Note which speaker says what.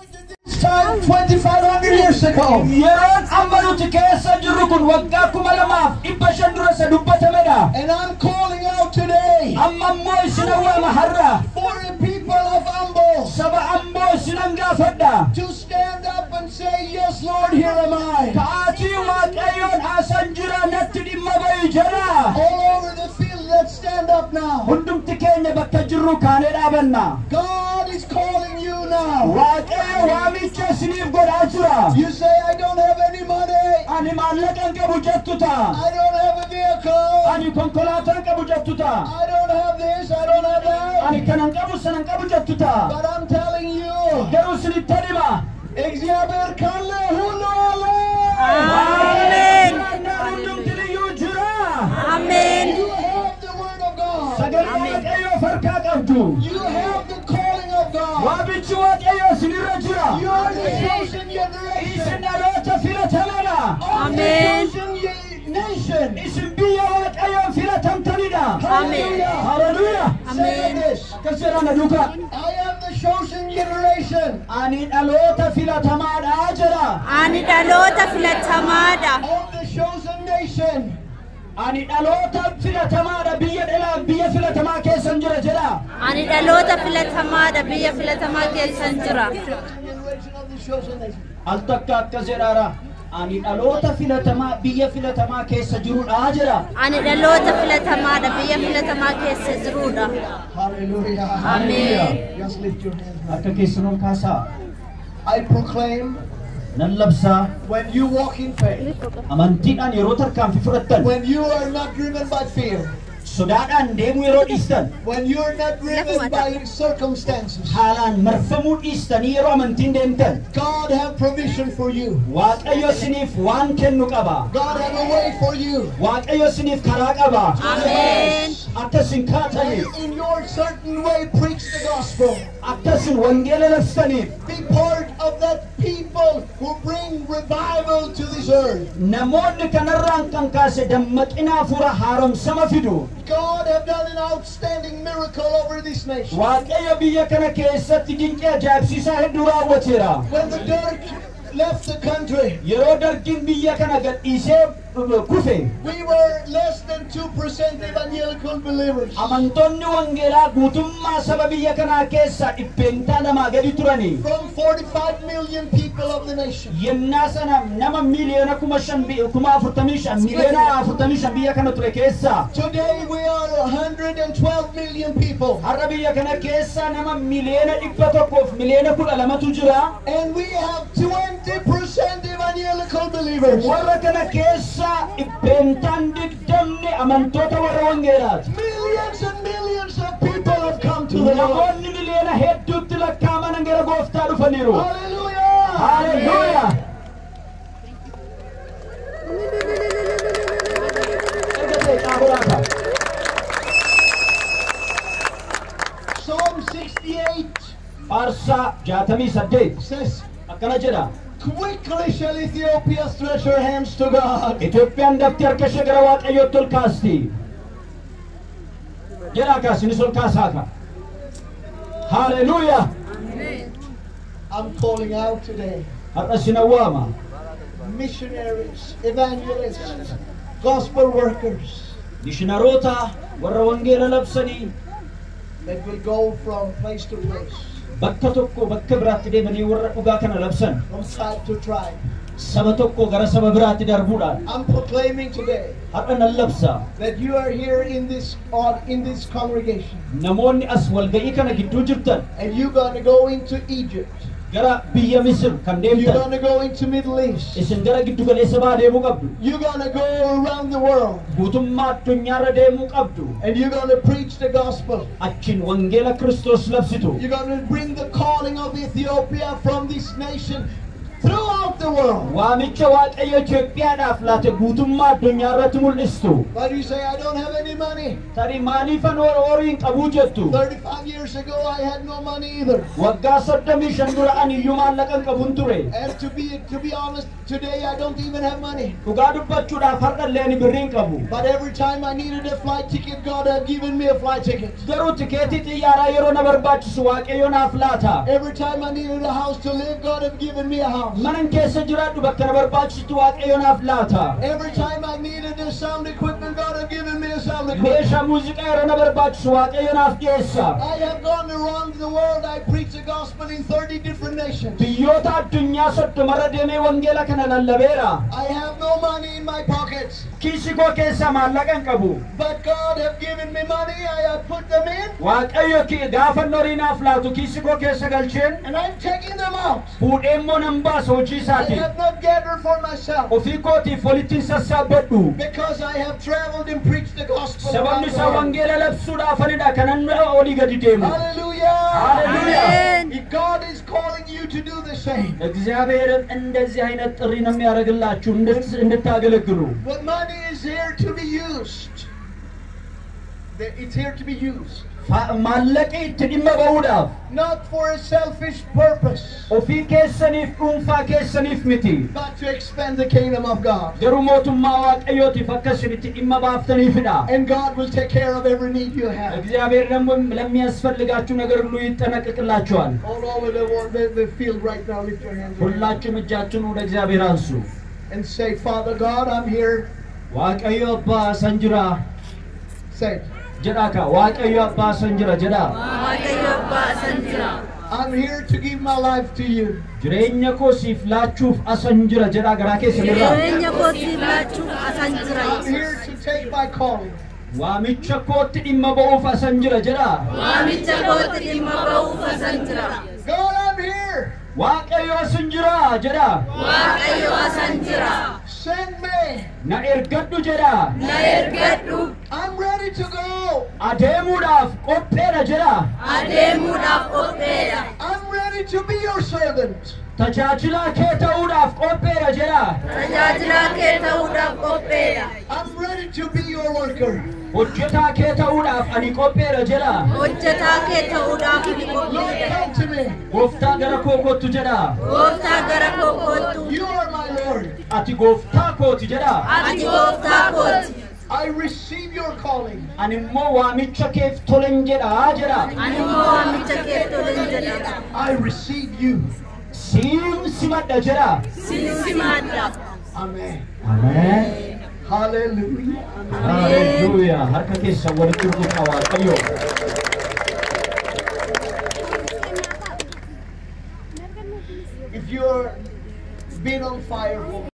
Speaker 1: Appointed this time 2500 years ago.
Speaker 2: Yeroon amma nuti keessa jirru kun waggaa 2500 dura isa dubbatamedha.
Speaker 1: And I'm calling out today
Speaker 2: Amma immoo isinan waama har'a.
Speaker 1: for the people of Ambo
Speaker 2: Saba Amboo isinan gaafadha.
Speaker 1: to stand up and say, "Yes, Lord, here am I."
Speaker 2: Ka'aatii Waaqayyoon asan jira natti dhimma ba'i jedha.
Speaker 1: All over the field, let's stand up now.
Speaker 2: Hundumti keenya bakka jirru kaanee dhaabanna.
Speaker 1: God is calling you now.
Speaker 2: Waaqayyo waamicha isiniif godhaa jira.
Speaker 1: You say, "I don't have any money.
Speaker 2: Ani maallaqa hin qabu jettu ta'a.
Speaker 1: I don't have a vehicle.
Speaker 2: Ani konkolaataa hin qabu jettu ta'a.
Speaker 1: I don't have this. I don't have that."
Speaker 2: Ani kanan qabu sanan qabu jettu ta'a.
Speaker 1: But I'm telling you,
Speaker 2: Garuu isinitti hima.
Speaker 1: እግዚአብሔር ካለ ሁሉ አለ።
Speaker 3: Ameen.
Speaker 2: Hundumti iyyuu jira.
Speaker 3: Ameen.
Speaker 1: You have the word of God.
Speaker 2: Sagalee Waaqayyoo of harkaa qabdu.
Speaker 1: You have the calling of God.
Speaker 2: Waamichi Waaqayyoo isinirra jira.
Speaker 1: You are the chosen generation.
Speaker 2: Isin dhaloota filatamaadha.
Speaker 1: Of the
Speaker 3: Amen.
Speaker 1: chosen nation.
Speaker 2: Isin biyya Waaqayyoon filatamtanidha.
Speaker 1: Hallelujah.
Speaker 2: Haleluuyaa.
Speaker 1: Say
Speaker 3: Amen.
Speaker 1: this.
Speaker 2: Akkas jedhaa na duukaa.
Speaker 1: I am the chosen generation
Speaker 2: Ani dhaloota filatamaadha jedha.
Speaker 3: Ani dhaloota filatamaadha.
Speaker 1: of the chosen nation.
Speaker 2: Ani dhaloota filatamaadha biyya dhalaa biyya filatamaa keessan jira jedha.
Speaker 3: Ani dhaloota filatamaadha biyya filatamaa keessan jira.
Speaker 1: Generation of the chosen nation.
Speaker 2: Al takka akkas jedhaara. Ani dhaloota filatamaa biyya filatamaa keessa jirudha jedha.
Speaker 3: Ani dhaloota filatamaadha biyya filatamaa keessa jirudha.
Speaker 1: Hallelujah.
Speaker 3: Ameen.
Speaker 1: Just lift your hands.
Speaker 2: Harka keessan ol kaasaa.
Speaker 1: I proclaim
Speaker 2: Nan labsaa
Speaker 1: when you walk in faith,
Speaker 2: amantiidhaan yeroo tarkaanfii fudhattan
Speaker 1: when you are not driven by fear,
Speaker 2: sodaadhaan deemuu yeroo dhiistan
Speaker 1: when you are not driven by circumstances,
Speaker 2: haalaan marfamuu dhiistanii yeroo amantiin deemtan
Speaker 1: God have provision for you.
Speaker 2: Waaqayyo isiniif waan kennu qaba.
Speaker 1: God have a way for you.
Speaker 2: Waaqayyo isiniif karaa qaba.
Speaker 3: Ameen.
Speaker 2: Akka isin kaataniif,
Speaker 1: In your certain way, preach the gospel.
Speaker 2: akka isin wangeela labsitaniif,
Speaker 1: Be part of that people who bring revival to this earth.
Speaker 2: Namoonni kanarraan kan kaase dammaqina hafuura haaromsama fidu.
Speaker 1: God have done an outstanding miracle over this nation.
Speaker 2: Waaqayyo biyya kana keessatti dinqii ajaa'ibsiisaa hedduu raawwateera.
Speaker 1: When the Derg left the country,
Speaker 2: Yeroo dargiin biyya kana gadhiisee kufe,
Speaker 1: we were less than 2% evangelical believers.
Speaker 2: Amantoonni wangeelaa guutummaa saba biyya kanaa keessaa 2% gadi turani.
Speaker 1: From 45 million people of the nation.
Speaker 2: Yennaa sana nama miiliyoona 5,000 45,000 miiliyoona 45 biyya kana ture keessaa
Speaker 1: Today we are 112 million people.
Speaker 2: Har'a biyya kana keessa nama miiliyoona 112 miiliyoona 12tu jira.
Speaker 1: And we have 20% evangelical believers.
Speaker 2: Warra kana keessa 20% amantoota warra wangeelaati.
Speaker 1: Millions and millions of people have come to the Lord.
Speaker 2: Namoonni miliyoona hedduutti lakkaa'aman gara gooftaa dhufaniiru.
Speaker 1: Hallelujah!
Speaker 2: Haleluuyaa! Erga ta'e qaaburaata.
Speaker 1: Psalm 68
Speaker 2: Faarsaa 68
Speaker 1: says,
Speaker 2: akkana jedha.
Speaker 1: "Quickly shall Ethiopia stretch her hands to God."
Speaker 2: Itoophiyaan daftee harka ishee gara Waaqayyootti ol kaasti. Jedhaa kaasinis ol kaasaa ka. Haleluuyaa!
Speaker 1: I'm calling out today
Speaker 2: Har'a sinan waama.
Speaker 1: Missionaries, evangelists, gospel workers
Speaker 2: Mishinaroota warra wangeela labsanii
Speaker 1: that will go from place to place,
Speaker 2: bakka tokko bakka biraatti deemanii warra dhugaa kana labsan
Speaker 1: from tribe to tribe.
Speaker 2: Saba tokko gara saba biraatti darbuudhaan
Speaker 1: I'm proclaiming today
Speaker 2: har'a nan labsa
Speaker 1: that you are here in this congregation
Speaker 2: namoonni as walga'ii kana gidduu jirtan
Speaker 1: and you're going to go into Egypt.
Speaker 2: Gara biyya Misir kan
Speaker 1: You're
Speaker 2: deemtan
Speaker 1: going to go into Middle East.
Speaker 2: Isin gara giddu galeessa bahaa deemuu qabdu.
Speaker 1: You're going to go around the world
Speaker 2: Guutummaa addunyaarra deemuu qabdu.
Speaker 1: And you're going to preach the gospel.
Speaker 2: Achiin wangeela Kiristoos labsitu.
Speaker 1: You're going to bring the calling of Ethiopia from this nation. throughout the world.
Speaker 2: Waamicha Waaqayyo Itoophiyaadhaaf laate guutummaa addunyaa irratti mul'istu.
Speaker 1: But you say, "I don't have any money."
Speaker 2: Tarii maaliifan horii hin qabuu jettu.
Speaker 1: 35 years ago, I had no money either.
Speaker 2: Waggaa 35 dura ani iyyuu maallaqa hin qabun ture.
Speaker 1: And to be honest, today I don't even have money.
Speaker 2: Dhugaa dubbachuudhaaf har'allee ani birrii hin qabu.
Speaker 1: But every time I needed a flight ticket, God had given me a flight ticket.
Speaker 2: Garuu tikeetii xiyyaaraa yeroo na barbaachisu Waaqayyo naaf laata.
Speaker 1: Every time I needed a house to live, God had given me a house.
Speaker 2: Manan keessa jiraadhu bakka na barbaachisutti Waaqayyo naaf laata.
Speaker 1: Every time I needed a sound equipment, God had given me a sound equipment.
Speaker 2: Meeshaa muuziqaa yeroo na barbaachisu Waaqayyo naaf dhiyeessa.
Speaker 1: I have gone around the world. I preach the gospel in 30 different nations.
Speaker 2: Biyyoota addunyaa 30rra deemee wangeela kana lallabeera.
Speaker 1: I have no money in my pockets.
Speaker 2: Kiisii koo keessaa maallaqa hin qabu.
Speaker 1: But God have given me money. I have put them in
Speaker 2: Waaqayyo gaafa horii naaf laatu kiisii koo keessa galcheen
Speaker 1: and I'm taking them out.
Speaker 2: Fuudhee immoo nan baasa hojii
Speaker 1: I
Speaker 2: isaati.
Speaker 1: have not gathered for myself
Speaker 2: Ofii kootiif walitti hin sassaabbadhu.
Speaker 1: because I have traveled and preached the gospel around
Speaker 2: Sababni
Speaker 1: the
Speaker 2: isaa
Speaker 1: world.
Speaker 2: wangeela labsuudhaafanidha kanan olii gadi deemu.
Speaker 1: Hallelujah!
Speaker 2: Hallelujah.
Speaker 3: Ameen.
Speaker 1: If God is calling you to do the same.
Speaker 2: እግዚአብሔርም እንደዚህ አይነት ጥሪ ነው የሚያደርግላችሁ እንድታገለግሉ።
Speaker 1: But money is here to be used. It's here to be used.
Speaker 2: Maallaqi itti dhimma ba'uudhaaf
Speaker 1: Not for a selfish purpose,
Speaker 2: ofii keessaniif dhuunfaa keessaniif miti.
Speaker 1: But to expand the kingdom of God.
Speaker 2: Garuu mootummaa Waaqayyootiif akka isin itti dhimma baaftaniifidha.
Speaker 1: And God will take care of every need you have.
Speaker 2: እግዚአብሔር ደግሞ ለሚያስፈልጋችሁ ነገር ሁሉ ይጠነቀቅላችኋል።
Speaker 1: All over the world, the field right now, lift your hands
Speaker 2: ሁላችሁም እጃችሁን ወደ እግዚአብሔር አንሱ።
Speaker 1: and say, "Father God, I'm here."
Speaker 2: Waaqayyo abbaa asan jira
Speaker 1: Say it.
Speaker 2: Jedhaa ka Waaqayyo abbaa asan jira jedhaa.
Speaker 3: Waaqayyo abbaa asan jira.
Speaker 1: "I'm here to give my life to you."
Speaker 2: Jireenya koo siif laachuuf asan jira jedhaa garaa keessanirraa.
Speaker 3: Jireenya koo siif laachuuf asan jira
Speaker 1: "I'm here
Speaker 3: Yesuus.
Speaker 1: To take my calling."
Speaker 2: Waamicha kootti dhimma ba'uuf asan jira jedhaa.
Speaker 3: Waamicha kootti dhimma ba'uuf asan jira.
Speaker 1: "God, I'm here.
Speaker 2: Waaqayyo asan jira jedhaa.
Speaker 3: Waaqayyo asan jira.
Speaker 1: Send me.
Speaker 2: Na ergadhu jedhaa.
Speaker 3: Na ergadhu.
Speaker 1: I'm ready to go.
Speaker 2: Adeemuudhaaf qopheedha jedhaa.
Speaker 3: Adeemuudhaaf qopheedha.
Speaker 1: I'm ready to be your servant.
Speaker 2: Tajaajilaa kee ta'uudhaaf qopheedha jedhaa.
Speaker 3: Tajaajilaa kee ta'uudhaaf qopheedha.
Speaker 1: I'm ready to be your worker.
Speaker 2: Hojjetaa kee ta'uudhaaf ani qopheedha jedhaa.
Speaker 3: Hojjetaa kee ta'uudhaaf ni
Speaker 1: Lord,
Speaker 3: qopheedha.
Speaker 1: come to me.
Speaker 2: Gooftaa gara koo kottu jedhaa.
Speaker 3: Gooftaa gara koo kottu.
Speaker 1: You are my Lord.
Speaker 2: Ati gooftaa kooti jedhaa.
Speaker 3: Ati gooftaa kooti.
Speaker 1: I receive your calling.
Speaker 2: Ani immoo waamicha keef tolen jedhaa jedhaa.
Speaker 3: Ani immoo waamicha kee tolen jedha.
Speaker 1: I receive you.
Speaker 2: Siin simadha jedhaa.
Speaker 3: Sin simadha.
Speaker 1: Amen.
Speaker 2: Ameen.
Speaker 1: Hallelujah.
Speaker 2: Haleluuyaa. Harka keessan walitti rukutaa Waaqayyo.